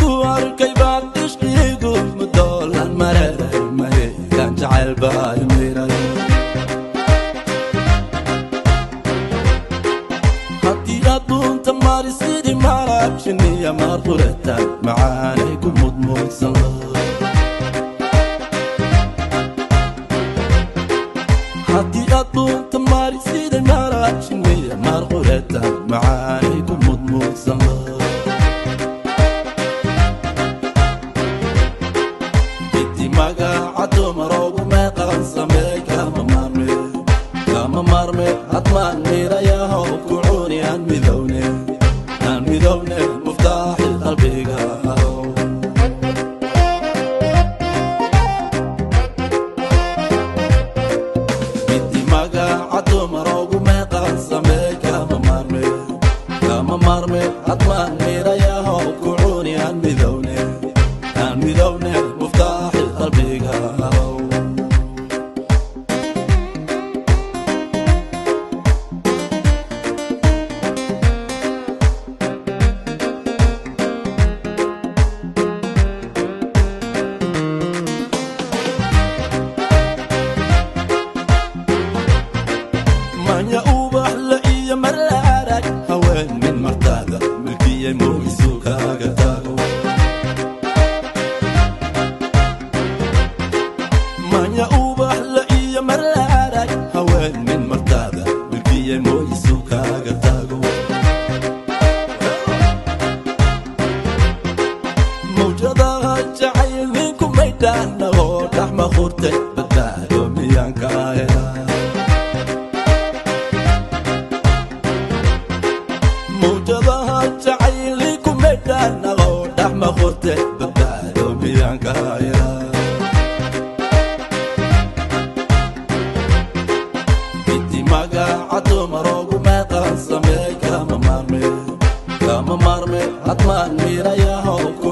Ku arkay baan ishqiigu mudoolan mareeray, maheegaan jacayl baa miray. Haddii aad dhuunta mari sidii malab shiniya maarqureta macaanay ku mudmuudsan. Haddii aad dhuunta mari sidii malab shiniya maarqureta macaanay ku mudmuudsan. Inti magaca dumaroogu meeqan sameey, kama maarme, kama maarme, hadmaan miirayahow ku cuni, aan midowne, aan midowne, muftaaxi qalbiga ahow. Inti magaca dumaroogu meeqan sameey, kama maarme, kama maarme, hadmaan miirayahow ku cuni, aan midowne, aan midowne, muftaaxi qalbiga ahow. Manya ubax la iyo mar la arag haween min martaada milkiyay moogisu kaaga tago. Manya ubax la iyo mar la arag haween min martaada milkiyay moogisu kaaga tago. Mawjadaha jacayl ninku maydhaanagoo dhex makhurtay, badbaado miyaan kaa helaa? Mawjadaha jacayli ku maydhaanagoo dhex makhurtay, badbaado miyaan kaa helaa? Inti magaca dumaroogu meeqan sameey, kama maarme, kama maarme, hadmaan miirayahow ku